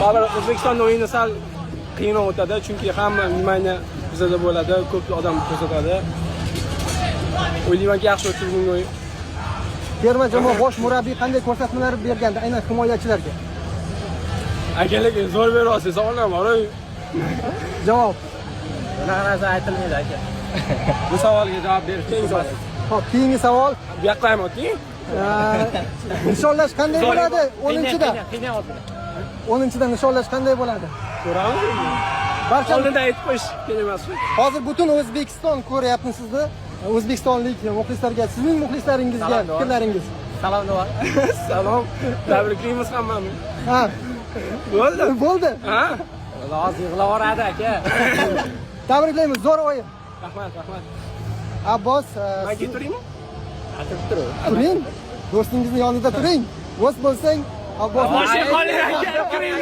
Baribir O'zbekistonda o'yini sal qiyinroq o'tadi, chunki hamma внимание bizada bo'ladi, ko'p odam ko'rsatadi. O'ylaymanki, yaxshi o'tdi bugungi o'yin. Terma jamoa bosh murabbiy qanday ko'rsatmalar bergandi aynan himoyachilarga? Aka, lekin zo'r beryapsiz, savollar bor. Javob. Bunaqa narsa aytilmaydi, aka. Bu savolga javob berish Keyingi savol. Xo'p, keyingi savol. Bu yoqqa ham o'ting. Nishonlash qanday bo'ladi 10-da? Qiynay ozgina. 10-da nishonlash qanday bo'ladi? Ko'ramiz. Barcha Oldindan aytib qo'yish kerak emas. Hozir butun O'zbekiston ko'ryapti sizni. O'zbekistonlik muxlislarga, sizning muxlislaringizga Salom, Duo. fikrlaringiz. Salom, Duo. Salom. Tabriklaymiz hammani. Ha, Bo'ldi. bo'ldi. Ha? Hozir yig'lavoradi, aka. Tabriklaymiz, zo'r o'yin. Rahmat, rahmat. Abbos, Man keturaymi? Aytib turing. Turing. Do'stingizni yonida turing. Do'st bo'lsang, Abbos Boshga qoling, aka, kiring.